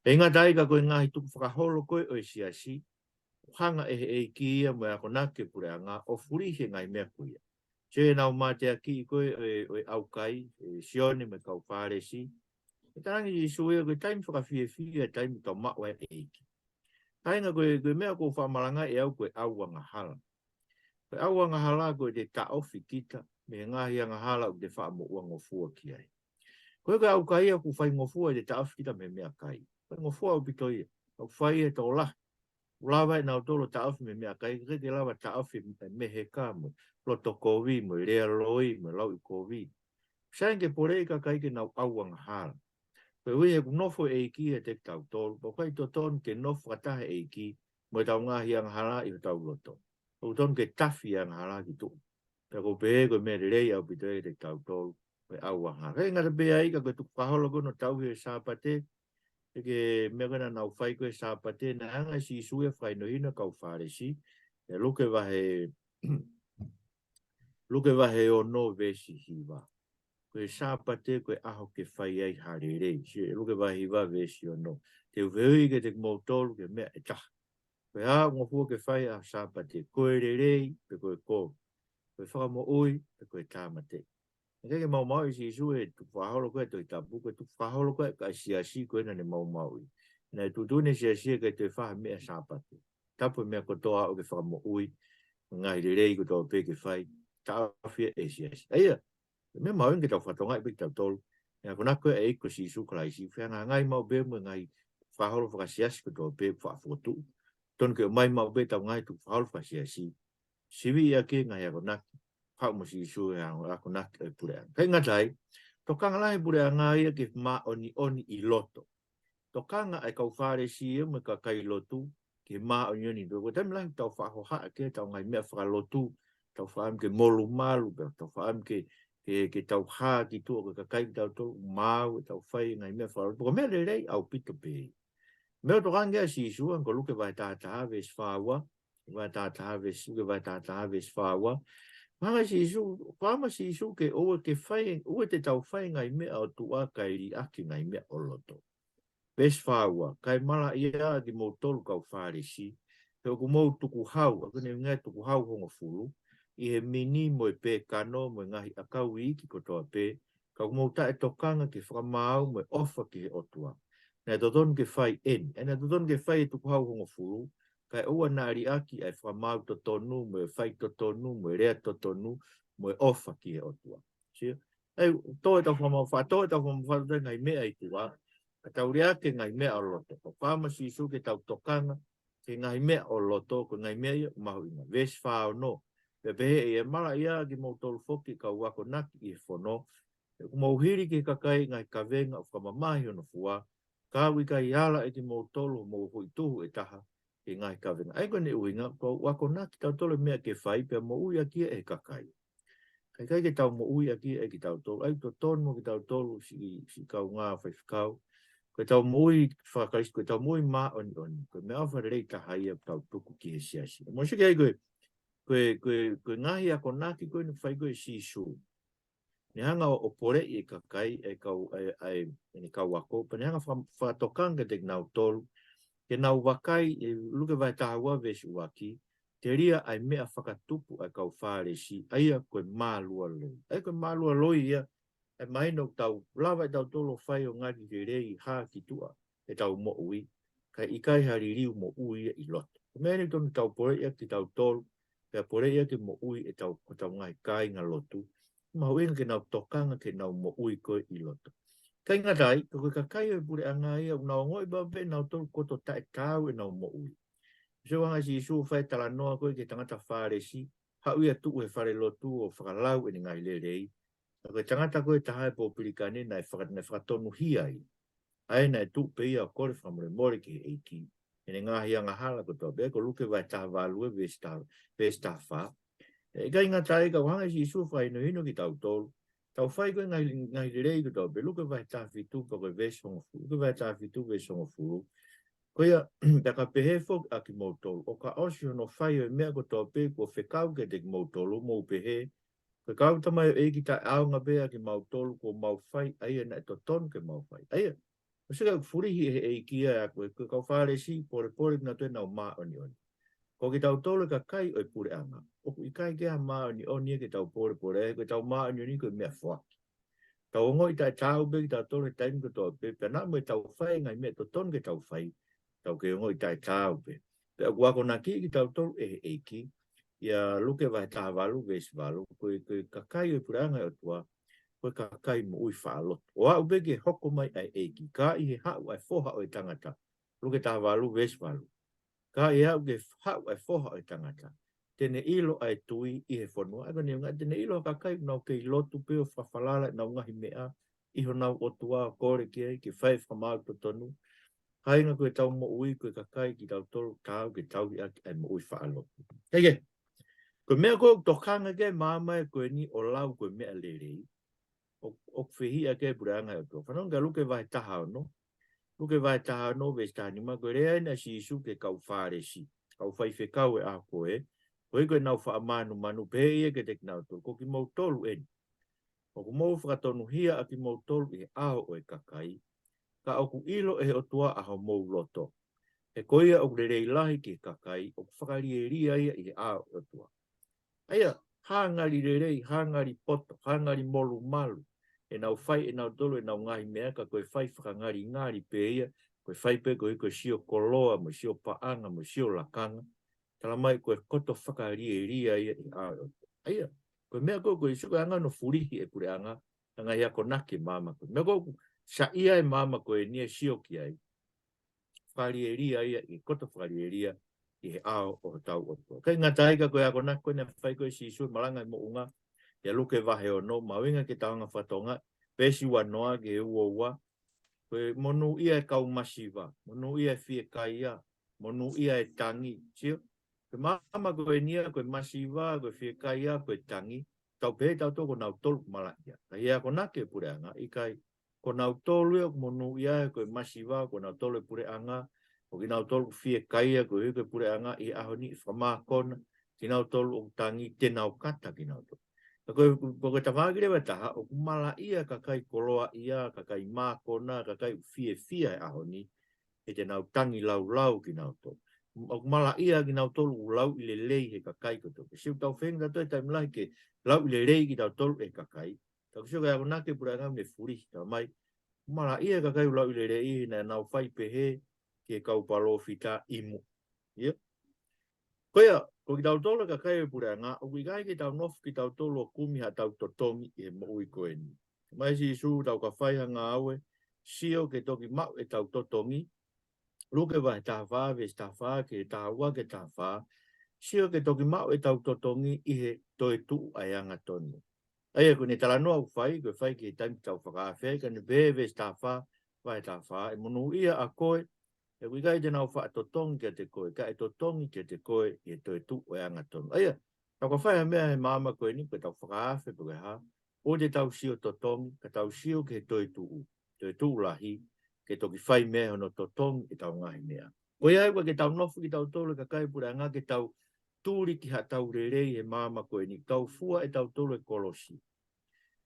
ʻIkai ngata ai ka ko e ngaahi tukufakaholo ko ē ʻo e siasi, ʻoku hanga ʻe he ʻEiki ia mo e akonaki e puleʻanga ʻo fulihi e ngaahi meʻa ko ia. Sio ki heʻenau mateakiʻi ko ē ʻo e, ʻo e ʻaukai, ʻe Sione mo e kau Fālesi. ʻE talaange ʻe Sīsū ia ko e taimi fakafiefia, taimi tau maʻu ai e ʻEiki. Kāinga, ko e, ko e meʻa ʻoku ou faʻa malanga ai ʻe au ko e ʻau angahala. Ko e ʻau angahala ko ʻete taʻofi kita mei he ngaahi angahala ʻoku te faʻa moʻua ngofua ki ai. Ko e, ko e ʻaukai ia ʻoku faingofua ʻete taʻofi kita mei he meʻakai. Faingofua ʻaupito ia. ʻOku fai ʻe he tokolahi. ʻOku lava ʻe nautolu ʻo taʻofi mei he meʻakai, ka ʻoku ʻikai ke lava taʻofi e meheka mo e loto kovi mo e lea loi mo e lauʻikovi. Sai ange ke poleʻi e kakai ke nau ʻau angahala. Koeʻuhi he ʻoku nofo e ʻEiki ʻiate kitautolu, pea ʻoku ʻikai totonu ke nofo fakataha e ʻEiki mo ʻetau ngaahi angahala ʻi hotau loto. ʻOku totonu ke tafi e angahala ki tuʻa. Pea ʻoku ou pehē ko e meʻa lelei ʻaupito ia kiate kitautolu, ko e ʻau angahala. ʻIkai ngata pē ai ka ko e tukufakaholo ko ē ʻo e tauhi e Sāpate, ʻa e meʻa ko ē naʻa nau fai ko ē he Sāpate, naʻe hanga ʻe Sīsū ia ʻo fakahinohino e kau Fālesi, ʻia Luke vahe, Luke vahe ono veesi hiva. Ko e Sāpate ko e ʻaho ke fai ai ha lelei. Sio, Luke vahe hiva veesi ono. Te u fehuʻi kiate kimoutolu ki he meʻa ʻe taha. Ko e hā ʻoku ngofua ke fai ʻaho Sāpate, ko e lelei pe ko e kovi, ko e fakamoʻui pe ko e tāmateʻi? ʻIkai ke maumauʻi ʻe Sīsū e tukufakaholo ko ē ʻo e Tohi Tapu, ko e tukufakaholo ko ē ʻa e siasi ko ē naʻa ne maumauʻi. Naʻe tuʻutuʻuni ʻe he siasi ia ʻikai toe fai ha meʻa Sāpate. Tapu e meʻa kotoa ʻoku ke fakamoʻui, ngaahi lelei kotoa pē ke fai, taʻofi ia ʻe he siasi. ʻA ia, meʻa mahuʻinga ke tau fakatokangaʻi pē kitautolu, ʻa e akonaki ko ē ʻa e ʻEiki ko Sīsū Kalaisi, fehangahangai maʻu pē mo e ngaahi tukufakaholo fakasiasi kotoa pē ʻoku faʻa fokotuʻu. Totonu ke ʻomai maʻu pē ʻetau ngaahi tukufakaholo fakasiasi, sivi ia ki he ngaahi akonaki, haʻu mo Sīsū he akonaki ʻo e puleʻanga. ʻIkai ngata ai, tokanga lahi e puleʻanga ia ki he māʻoniʻoni ʻi loto. Tokanga ʻa e kau Fālesi ia mo e kakai lotu ki he māʻoniʻoni ʻi loto. Ko e taimi lahi ʻoku tau faʻa hohaʻa ki ai ʻetau ngaahi meʻa fakalotu, tau faʻa ʻamu ke molumalu, pea tau faʻa ʻamu ke, ke, ke tau hā ki tuʻa, ko e kakai kitautolu ʻoku maau ʻetau fai e ngaahi meʻa fakalotu. Ko e meʻa lelei ʻaupito pē. Meʻa ʻoku tokanga ki ai ʻa Sīsū, ʻa ia ko Luke vahe taha taha veesi fā ua, vahe taha taha veesi, Luke vahe taha taha veesi fā ua. Hanga ʻe Sīsū, fakaʻamu ʻa Sīsū ke ʻoua ke fai, ʻoua te tau fai e ngaahi meʻa ʻo tuʻa kae liʻaki e ngaahi meʻa ʻo loto. Veesi fā ua, kae malaʻia ʻa kimoutolu kau Fālesi, he ʻoku mou tukuhau, ʻa ia ko ʻene ʻuhinga e tukuhau hongofulu, ʻi he mini mo e pēkano mo e ngaahi ʻakau iiki kotoa pē, ka ʻoku mou taʻetokanga ki he fakamaau mo e ʻofa ki he ʻOtua. Naʻe totonu ke fai eni, ʻa ia naʻe totonu ke fai e tukuhau hongofulu, kae ʻoua naʻa liʻaki ʻa e fakamaau totonu, mo e faitotonu, mo e lea totonu, mo e ʻofa ki he ʻOtua. Sio? ʻE toe tau fakamau fa, toe tau fakamau fa, toe ngaahi meʻa ʻi tuʻa. Ka tau lea ki he ngaahi meʻa ʻo loto. Ko e fakaʻamu ʻa Sīsū ke tau tokanga ki he ngaahi meʻa ʻo loto, ko e ngaahi meʻa ia ʻoku mahuʻinga. Veesi fā ono. Pea pehē ʻe ia, malaʻia kimoutolu foki kau akonaki ʻi he fono. He ʻoku mou hili ki he kakai ngaahi kavenga ʻo fakamamahi hono fua, ka ʻoku ʻikai ala ʻe kimoutolu hoʻomou foʻi tuhu ʻe taha ki he ngaahi kavenga. ʻA ia ko ʻene ʻuhinga, ko e akonaki tautolu e meʻa ke fai pea moʻui ʻaki ia ʻe he kakai. Ka ʻikai ke tau moʻui ʻaki ia ʻe kitautolu. ʻA ia totonu mo kitautolu siʻi, siʻi kaungā faifekau. Ko ʻetau moʻui faka-Kalisitiane, ko ʻetau moʻui māʻoniʻoni. Ko e meʻaʻofa lelei taha ia ʻoku tau tuku ki he siasi. Mo sike ai ko e, ko e, ko e, ko e ngaahi akonaki ko ē naʻe fai ko ē ʻe Sīsū. Ne hanga ʻo, ʻo poleʻi e kakai, e kau, e, e, e kau ako, pea ne hanga faka-, fakatokanga kiate kinautolu, ke nau vakai, ʻi Luke vahe taha ua veesi ua ki, telia ʻa e meʻa fakatupu ʻa e kau Fālesi, ʻa ia ko e mālualoi. ʻA ia ko e mālualoi ia, ʻe mahino ʻoku tau lava ʻe tautolu ʻo fai ʻo ngali lelei hā ki tuʻa ʻetau moʻui, ka ʻikai ha liliu moʻui ia ʻi loto. Ko e meʻa eni ʻoku totonu ke tau poleʻi ʻaki kitautolu, pea poleʻi ʻaki e moʻui ʻetau, hotau ngaahi kāinga lotu. Mahuʻinga ke nau tokanga ki heʻenau moʻui ko ē ʻi loto. ʻIkai ngata ai, ka ko e kakai ʻo e puleʻanga ia, ʻoku nau ongoʻi pē ʻe nautolu koto taʻetaau ʻenau moʻui. Sio ange ʻa Sīsū ʻo fai e talanoa ko ē ki he tangata Fālesi, haʻu ia ʻo tuʻu he falelotu ʻo fakalau ʻene ngaahi lelei. Ka ko e tangata ko ē taha e pōpilikane naʻe faka-, naʻe fakatonuhia ia. ʻA ia naʻe tuʻu pē ia ʻo kole fakamolemole ki he ʻEiki ʻi heʻene ngaahi angahala kotoa pē, ko Luke vahe taha valu e veesi taha, veesi taha fā. ʻE ʻikai ngata ai ka ʻoku hanga ʻe Sīsū ʻo fakahinohino kitautolu. Tau fai ko ē ngaahi, ngaahi lelei kotoa pē, Luke vahe taha fitu pea ko e veesi hongofulu. Luke vahe taha fitu veesi hongofulu. Ko ia, pea ka pehē foki ʻa kimoutolu, ʻo ka ʻosi hono fai ʻo e meʻa kotoa pē kuo fekau kiate kimoutolu, mou pehē, ko e kau tamaioʻeiki taʻeʻaonga pē ʻa kimautolu kuo mau fai ʻa ia naʻe totonu ke mau fai. ʻA ia, ʻosi ka fulihi ʻe he ʻEiki ia ʻa ko ē, ko e kau Fālesi, polepole nautolu ʻenau māʻoniʻoni. Ko kitautolu e kakai ʻo e puleʻanga, ʻoku ʻikai ke ʻi ai ha māʻoniʻoni ia ke tau polepole, ko ʻetau māʻoniʻoni ko e meʻafoaki. Tau ongoʻi taʻetaau pē kitautolu he taimi kotoa pē, pea naʻa mo ʻetau fai e ngaahi meʻa totonu ke tau fai, tau kei ongoʻi taʻetaau pē. Pea ʻoku akonakiʻi kitautolu ʻe he ʻEiki, ʻia Luke vahe taha valu, veesi valu, ko e, ko e kakai ʻo e puleʻanga ʻo e ʻOtua, ko e kakai moʻui faʻa lotu. ʻO aʻu pē ki he hoko mai ʻa e ʻEiki, ka ʻi he haʻu ʻa e Foha ʻo e tangata. Luke taha valu, veesi valu. Ka ʻi he haʻu ki he haʻu ʻa e Foha ʻo e tangata, te ne ʻilo ʻa e tui ʻi he fonua. ʻA ia ko ʻene ʻuhinga, te ne ʻilo ʻa e kakai ʻoku nau kei lotu pē ʻo fakafalala ʻenau ngaahi meʻa ʻi honau ʻOtua ʻo kole ki ai, ke fai e fakamaau totonu. Kāinga, ko ʻetau moʻui, ko e kakai kitautolu, taau ke tauhi ʻaki ʻa e moʻui faʻa lotu. Kae kehe, ko e meʻa ko ē ʻoku tokanga ki ai e maama ko eni ʻo lau ko e meʻa lelei, ʻo, ʻoku fehiʻa ki ai e puleʻanga ʻo e ʻOtua. Fanongo ki Luke vahe taha ono. Luke vahe taha ono, veesi taha nima, ko e lea eni ʻa Sīsū ki he kau Fālesi, kau faifekau ʻo e ʻaho ko ē, koeʻuhi ko ʻenau faʻa mānumanu, pehē ʻe ia kiate kinautolu, ko kimoutolu eni, ʻoku mou fakatonuhia ʻa kimoutolu ʻi he ʻao ʻo e kakai, ka ʻoku ʻilo ʻe he ʻOtua ʻa homou loto. He ko ia ʻoku lelei lahi ki he kakai, ʻoku fakalielia ia ʻi he ʻao ʻo e ʻOtua. ʻA ia, hā ngali lelei, hā ngali poto, hā ngali molumalu ʻenau fai ʻe nautolu ʻenau ngaahi meʻa, ka ko e fai fakangalingali pē ia, ko e fai pē koeʻuhi ko e sio koloa, mo e sio paʻanga, mo e sio lakanga. Talamai ko e koto fakalielia ia ʻi he ʻao ʻo e ʻOtua. ʻA ia, ko e meʻa ko ē, ko e ʻuhi ko e anga hono fulihi ʻe he puleʻanga ʻa e ngaahi akonaki ʻa e maama ko ē. Meʻa ko ē ʻoku saiʻia ai e maama ko eni ʻo sio ki ai. Fakalielia ia, ʻi he koto fakalielia ʻi he ʻao ʻo hotau ʻOtua. ʻIkai ngata ai ka ko e akonaki ko ē naʻe fai ko ē ʻe Sīsū he malanga ʻi he moʻunga, ʻia Luke vahe ono, mahuʻinga ke tau hanga ʻo fakatokangaʻi, veesi ua noa ki he ua ua, ko e monūʻia e kau masiva, monūʻia e fiekaia, monūʻia e tangi, sio? Ko e maama ko eni ia, ko e masiva, ko e fiekaia, ko e tangi, tau pehē ʻe tautolu ko nautolu ʻoku malaʻia. Ka ʻi he akonaki ʻa e puleʻanga, ʻikai, ko nautolu ia ʻoku monūʻia ai, ko e masiva, ko nautolu e puleʻanga, ko kinautolu ʻoku fiekaia, koeʻuhi ko e puleʻanga ʻi he ʻaho ni ʻe fakamākona, kinautolu ʻoku tangi, te nau kata kinautolu. Ka ko e, ko e tafaʻaki leva ʻe taha, ʻoku malaʻia e kakai koloaʻia, kakai mākona, kakai ʻoku fiefia he ʻaho ni, he te nau tangi laulau kinautolu. ʻOku malaʻia kinautolu ʻoku lauʻi lelei he kakai kotoa. Sio, tau feinga tautolu he taimi lahi ke lauʻi lelei kitautolu ʻe he kakai. Ka ʻoku sio ki he akonaki ʻa e puleʻanga ʻoku ne fulihi, talamai, malaʻia e kakai ʻoku lauʻi lelei he naʻa nau fai pehē ki he kau palōfita ʻi muʻa. ʻIo. Ko ia, ko kitautolu e kakai ʻo e puleʻanga, ʻoku ʻikai ke tau nofo kitautolu ʻo kumi haʻatau totongi ʻi he moʻui ko eni. Mai Sīsū, tau ka fai ha ngāue, sio ke toki maʻu ʻetau totongi, Luke vahe taha fā, veesi taha fā ki he taha ua ki he taha fā, sio ke toki maʻu ʻetau totongi ʻi he toetuʻu ʻa e angatonu. ʻA ia ko ʻene talanoa ʻoku fai, ko e fai ki he taimi tau fakaafe ai, ka ne pehē veesi taha fā, vahe taha fā, ʻe monūʻia ʻa koe, he ʻoku ʻikai te nau faʻa totongi kiate koe, ka ʻe totongi kiate koe ʻi he toetuʻu ʻa e angatonu. ʻA ia, tau ka fai ha meʻa he māmani ko eni, ko ʻetau fakaafe pe ko e hā, ʻoua te tau sio totongi, ka tau sio ki he toetuʻu, toetuʻu lahi, ke toki fai mei ai hono totongi ʻetau ngaahi meʻa. Ko ia ai ʻoku ʻikai ke tau nofo kitautolu e kakai puleʻanga ke tau tuli ki haʻatau lelei he māmani ko eni, tau fua ʻetautolu e kolosi.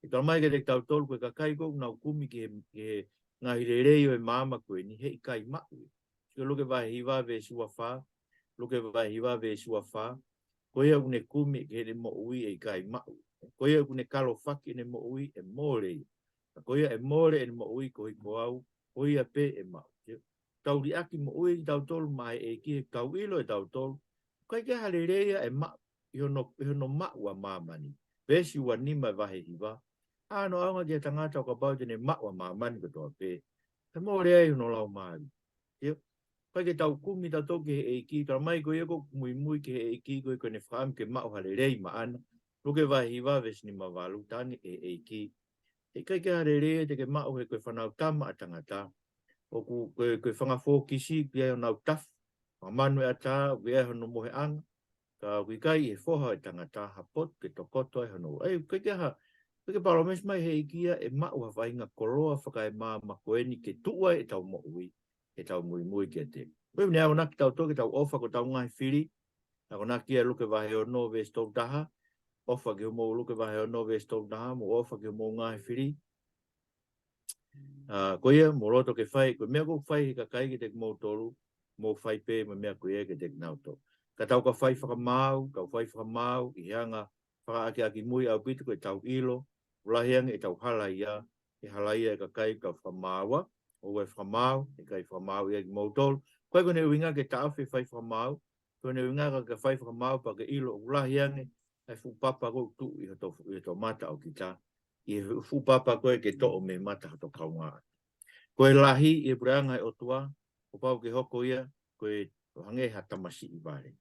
ʻE talamai kiate kitautolu ko e kakai ko ē ʻoku nau kumi ki he, ki he ngaahi lelei ʻo e māmani ko eni, heʻikai maʻu. Sio Luke vahe hiva veesi ua fā, Luke vahe hiva veesi ua fā, ko ia ʻoku ne kumi ki heʻene moʻui ʻe ʻikai maʻu. Ko ia ʻoku ne kalofaki ʻene moʻui ʻe mole ia. Ka ko ia ʻe mole ʻene moʻui koeʻuhi ko au, ko ia pē ʻe maʻu. Sio, tau liʻaki moʻui kitautolu maʻa e ʻEiki he tau ʻilo ʻetautolu, ʻoku ʻikai ke ʻi ai ha lelei ia ʻe maʻu, ʻi hono, ʻi hono maʻu ʻa māmani. Veesi ua nima e vahe hiva. ʻA hono ʻaonga ki he tangata ʻo kapau te ne maʻu ʻa māmani kotoa pē, ʻe mole ai hono laumālie. Sio, ʻikai ke tau kumi tautolu ki he ʻEiki, talamai ko ia ʻoku muimui ki he ʻEiki, ko ia ʻoku ne fakaʻamu ke maʻu ha lelei maʻana. Luke vahe hiva veesi nima valu, talaange ʻe he ʻEiki, heʻikai ke ʻi ai ha lelei ia te ke maʻu he ko e Fanautama ʻa Tangata, ʻoku, ko e, ko e fanga fōkisi, ʻoku ʻi ai honau tafu, fakamanu e ʻatā, ʻoku ʻi ai hono moheʻanga, ka ʻoku ʻikai ʻi he Foha ʻo e Tangata ha potu ke tokoto ai hono ua. ʻA ia, ʻoku ʻikai ke ʻi ai ha, ʻoku ʻikai ke palōmesi mai he ʻEiki ia ʻe maʻu ha faʻahinga koloa fakaemāmani ko eni ke tuʻu ai ʻetau moʻui, ʻetau muimui kiate ia. Ko ia ʻoku ne akonaki kitautolu ke tau ʻofa ki hotau ngaahi fili, akonaki ia Luke vahe ono veesi tolu taha, ʻofa ki homou, Luke vahe ono veesi tolu taha, mou ʻofa ki homou ngaahi fili. ʻA, ko ia, mou loto ke fai, ko e meʻa ʻoku fai ʻe he kakai kiate kimoutolu, mou fai pē mo e meʻa ko ia kiate kinautolu. Ka tau ka fai fakamaau, tau fai fakamaau, ʻi he anga fakaʻakiʻakimui ʻaupito ko ʻetau ʻilo, ʻoku lahi ange ʻetau halaia, ʻe halaia e kakai ʻoku tau fakamaaua, ʻoua ʻe fakamaau, ʻikai fakamaau ia kimoutolu. ʻOku ʻikai ko ʻene ʻuhinga ke taʻofi e fai fakamaau, ko ʻene ʻuhinga ke ke fai fakamaau pea ke ʻilo ʻoku lahi ange ʻa e fuʻu papa ʻoku tuʻu ʻi hoto, ʻi hoto mata ʻo kita, ʻi he fuʻu papa ko ē ke toʻo mei he mata hoto kaungāʻapi. Ko e lahi ʻi he puleʻanga ʻo e ʻOtua, kuo pau ke hoko ia ko e ʻo hangē ha tamasiʻi vale.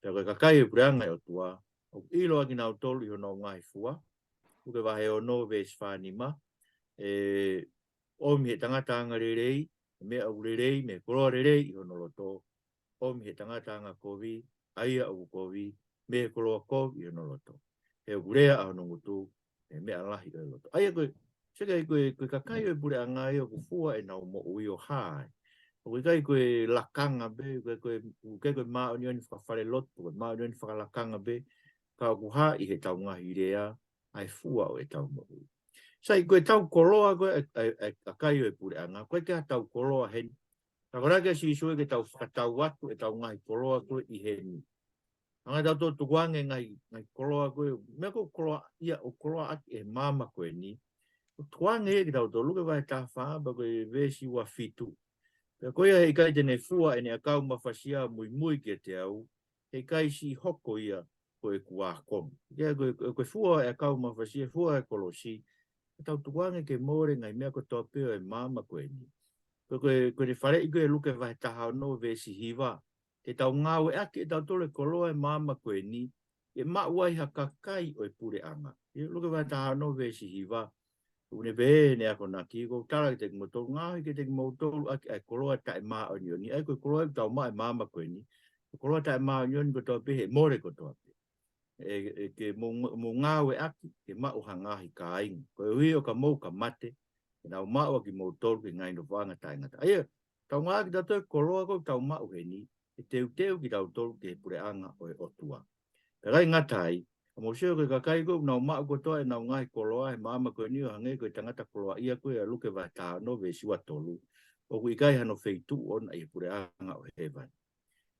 Pea ko e kakai ʻo e puleʻanga ʻo e ʻOtua, ʻoku ʻilo ʻa kinautolu ʻi honau ngaahi fua, Luke vahe ono veesi fā nima, ʻe ʻomi ʻe he tangata angalelei e meʻa ʻoku lelei mei he koloa lelei ʻi hono loto, ʻomi ʻe he tangata angakovi ʻa ia ʻoku kovi mei he koloa kovi ʻi hono loto. He ʻoku lea ʻa hono ngutu mei he meʻa lahi ʻo e loto. ʻA ia ko e, seke ai ko e, ko e kakai ʻo e puleʻanga ia ʻoku fua ʻenau moʻui ʻo hā ai. ʻOku ʻikai ko e lakanga pē, ko e, ko e, ʻoku ʻikai ko e māʻoniʻoni fakafalelotu, ko e māʻoniʻoni fakalakanga pē, ka ʻoku hā ʻi heʻetau ngaahi lea ʻa e fua ʻo ʻetau moʻui. Sai, ko ʻetau koloa ko ē ʻa e, ʻa e, ʻa e kakai ʻo e puleʻanga, ʻoku ʻikai ke ʻi ai haʻatau koloa heni. Ka ko e ʻuhinga ʻa Sīsū ia ke tau fakatau atu ʻetau ngaahi koloa ko ē ʻi heni. Hanga ʻe tautolu ʻo tukuange ngaahi, ngaahi koloa ko ē, meʻa ʻoku koloaʻia, ʻoku koloaʻaki ʻe he māmani ko eni. ʻOku tukuange ia kiate kitautolu, Luke vahe taha fā, pea ko e veesi ua fitu. Pea ko ia heʻikai te ne fua ʻene ʻakau mafasia ʻo muimui kiate au, heʻikai siʻi hoko ia ko ʻeku ākonga. Ko e, ko e, ko e fua e ʻakau mafasia, fua e kolosi, ʻe tau tukuange ke mole ngaahi meʻa kotoa pē ʻo e māmani ko eni. Ko e, ko e, ko ʻene faleʻi ko ē Luke vahe taha ono veesi hiva, ke tau ngāueʻaki ʻe tautolu e koloa ʻo e māmani ko eni, ʻe maʻu ai ha kakai ʻo e puleʻanga. ʻI Luke vahe taha ono veesi hiva, ʻoku ne pehē ʻene akonaki, ʻoku ou tala kiate kimoutolu, ngaohi kiate kimoutolu ʻaki ʻa e koloa taʻemāʻoniʻoni, ʻa ia ko e koloa ʻoku tau maʻu ʻi he māmani ko eni, ko e koloa taʻemāʻoniʻoni kotoa pē ʻe mole kotoa pē. ʻE, ʻe ke mou, mou ngāueʻaki, ke maʻu ha ngaahi kāinga. Koeʻuhi ʻo ka mou ka mate, ʻe nau maʻu ʻa kimoutolu ki he ngaahi nofoʻanga taʻengata. ʻA ia, tau ngāueʻaki tautolu e koloa ko ē ʻoku tau maʻu heni, ʻe teuteu kitautolu ki he puleʻanga ʻo e ʻOtua. Pea ʻikai ngata ai, ʻa mou sio ko e kakai ko ē ʻoku nau maʻu kotoa ʻenau ngaahi koloa he māmani ko eni ʻo hangē ko e tangata koloaʻia ko ē ʻa Luke vahe taha ono veesi ua tolu, ʻoku ʻikai hano feituʻu ʻoʻona ʻi he puleʻanga ʻo hēvani.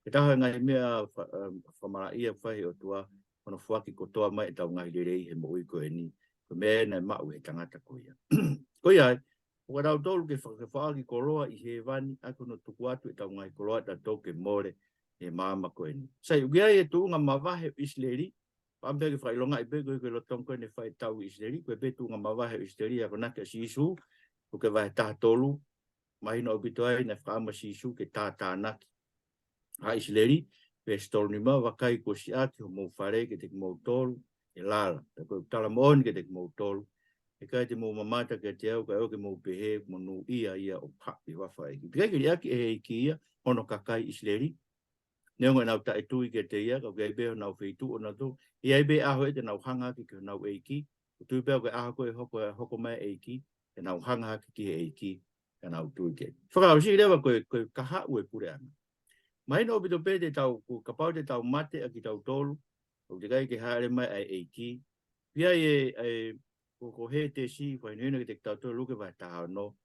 Ko e taha e ngaahi meʻa fa-, um, fakamalaʻia ʻoku fai ʻe he ʻOtua, hono foaki kotoa mai ʻetau ngaahi lelei he moʻui ko eni, ko e meʻa ena ʻe maʻu ʻe he tangata ko ia. Ko ia ai, ʻoku ʻatautolu ke faka-, ke foaki koloa ʻi hēvani, ʻa ia ko hono tuku atu ʻetau ngaahi koloa ʻatautolu ke mole, he maama ko eni. Sai, ʻoku ʻi ai e tuʻunga mavahe ʻo ʻIsileli, pea ʻoku pehē ke fakaʻilongaʻi pē ko e, ko e lolotonga ko eni e fai tau ʻi ʻIsileli, ko e pē tuʻunga mavahe ʻo ʻIsileli, ʻa ia ko e akonaki ʻa Sīsū, Luke vahe taha tolu, mahino ʻaupito ai naʻe fakaʻamu ʻa Sīsū ke tātānaki ʻa ʻIsileli, veesi tolu nima, vakai kuo siʻaki homou fale kiate kimoutolu ʻe lala, pea ko ʻeku tala moʻoni kiate kimoutolu, ʻe ʻikai te mou mamata kiate au, kae ʻoua ke mou pehē, monūʻia ia ʻoku haʻu ʻi he huafa ʻo e ʻEiki. Pea ʻikai ke liʻaki ʻe he ʻEiki ia hono kakai ʻIsileli, neongo ʻenau taʻetui kiate ia, ka ʻoku ʻi ai pē honau feituʻu ʻonautolu, ʻi ai pē ʻaho ia te nau hanga hake ki honau ʻEiki, ʻoku ou tui pē au ko e ʻaho ko ē ʻe hoko, ʻe hoko mai e ʻEiki, te nau hanga hake ki he ʻEiki, ka nau tui ki ai. Fakaʻosi leva ko e, ko e kahaʻu e puleʻanga. Mahino ʻaupito pē te tau, ko e kapau te tau mate ʻa kitautolu, ʻoku teʻeki ai ke hāʻele mai ʻa e ʻEiki. ʻOku ʻi ai e, e, ko, ko Hētesi, fakahinohino kiate kitautolu Luke vahe taha ono.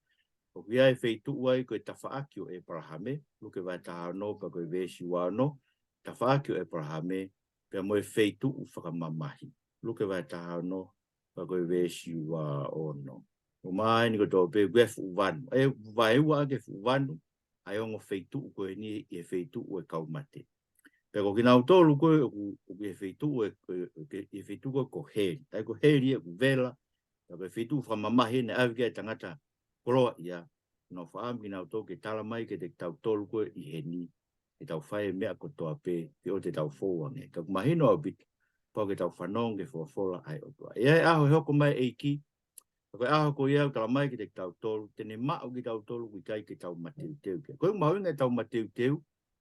ʻOku ʻi ai e feituʻu ai ko e tafaʻaki ʻo ʻĒpalahame, Luke vahe taha ono, pea ko e veesi ua ono, tafaʻaki ʻo ʻĒpalahame, pea mo e feituʻu fakamamahi, Luke vahe taha ono, pea ko e veesi ua ono. ʻOmai ni ko e tō pē ko e fuʻu vanu. ʻE vaeua ʻaki e fuʻu vanu, ʻa e ongo feituʻu ko eni ʻi he feituʻu ʻo e kau mate. Pea ko kinautolu ko ē ʻoku, ʻoku ʻi he feituʻu ʻe, ʻe, ʻe, ʻi he feituʻu ko ē ko heli. ʻA ia ko heli ʻoku vela, pea ko e feituʻu fakamamahi naʻe ʻave ki ai e tangata koloaʻia, nau fakaʻamu kinautolu ke tala mai kiate kitautolu ko ē ʻi heni, ke tau fai e meʻa kotoa pē, ke ʻoua te tau fou ange. Ka ʻoku mahino ʻaupito, pau ke tau fanongo ki he folofola ʻa e ʻOtua. ʻE ʻi ai e ʻaho ʻe hoko mai e ʻEiki, ka ko e ʻaho ko ia ʻoku tala mai kiate kitautolu, te ne maʻu kitautolu ʻoku ʻikai ke tau mateuteu ki ai. Ko e mahuʻinga ʻetau mateuteu,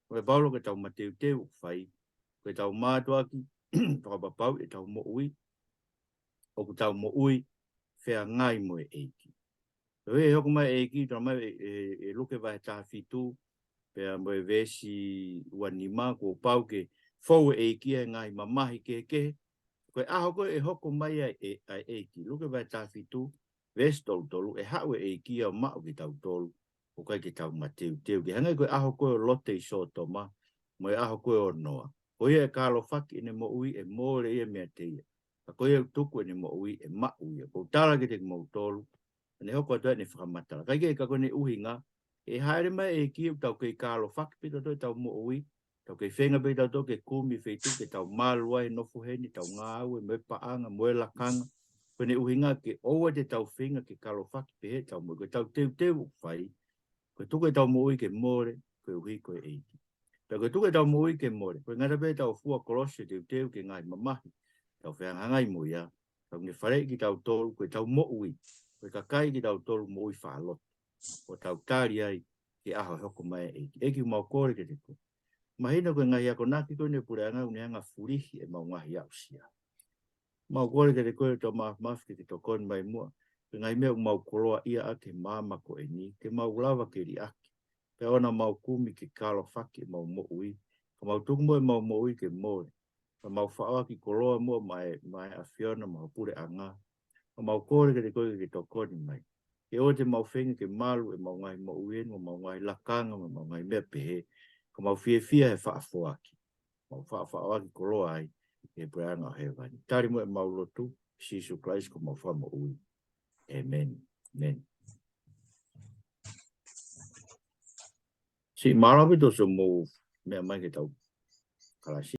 ʻoku ʻikai ke pau loa ke tau mateuteu ʻoku fai, ko ʻetau mātuʻaki fakapapauʻi ʻetau moʻui, ʻoku tau moʻui feangai mo e ʻEiki. Ko e hoko mai e ʻEiki, tala mai ʻe, ʻe, ʻe Luke vahe taha fitu, pea mo e veesi ua nima, kuo pau ke fou e ʻEiki ʻi he ngaahi mamahi kehekehe. Ko e ʻaho ko ē ʻe hoko mai ai e, ʻa e ʻEiki. Luke vahe taha fitu, veesi tolu tolu, ʻe haʻu e ʻEiki ia ʻo maʻu kitautolu, ʻoku ʻikai ke tau mateuteu ki ai. Hangē ko e ʻaho ko ē ʻo Lote ʻi Sōtoma, mo e ʻaho ko ē ʻo Noa. Ko ia ʻe kālofaki ʻene moʻui, ʻe mole ia meiate ia. Ka ko ia ʻoku tuku ʻene moʻui, ʻe maʻu ia. ʻOku ou tala kiate kimoutolu, ʻene hoko atu ai ʻene fakamatala. Kae kehe, ka ko ʻene ʻuhinga, ʻe hāʻele mai e ʻEiki ʻoku tau kei kālofaki pē tautolu ʻetau moʻui, tau kei feinga pē tautolu ke kumi e feituʻu ke tau malu ai he nofo heni, tau ngāue, mo e paʻanga, mo e lakanga. Ko ʻene ʻuhinga ke ʻoua te tau feinga ke kālofaki pehē ʻetau moʻui, ko ʻetau teuteu ʻoku fai, ko e tuku ʻetau moʻui ke mole, koeʻuhi ko e ʻEiki. Pea ko e tuku ʻetau moʻui ke mole, ʻoku ʻikai ngata pē ʻetau fua kolosi ʻo teuteu ki he ngaahi mamahi ʻoku tau fehangahangai mo ia, ka ʻoku ne faleʻi kitautolu, ko ʻetau moʻui, ko e kakai kitautolu moʻui faʻa lotu, ʻo tau tali ai ki he ʻaho ʻe hoko mai e ʻEiki. ʻEiki, mau kole kiate koe. Mahino ko e ngaahi akonaki ko eni ʻa e puleʻanga ʻoku ne hanga ʻo fulihi ʻemau ngaahi aʻusia. Mau kole kiate koe ʻOtua Māfimafi ke ke tokoni mai muʻa ki he ngaahi meʻa ʻoku mau koloaʻia ʻaki he maama ko eni, ke mau lava ke liʻaki, pea ʻoua naʻa mau kumi ke kālofaki ʻemau moʻui, ka mau tuku muʻa ʻemau moʻui ke mole, ka mau faʻoaki koloa muʻa maʻa e, maʻa e ʻAfiona mo ho puleʻanga. Ka mau kole kiate koe ke ke tokoni mai, ke ʻoua te mau feinga ke malu ʻemau ngaahi moʻui eni, mo ʻemau ngaahi lakanga, mo ʻemau ngaahi meʻa pehē, ka mau fiefia he faʻa foaki, mau faʻa, faʻoaki koloa ai ki he puleʻanga ʻo hēvani. Tali muʻa ʻemau lotu, Sīsū Kalaisi ko homau Fakamoʻui. ʻĒmeni. ʻĒmeni. Siʻi, mālō ʻaupito hoʻomou meʻa mai ki heʻetau kalasi.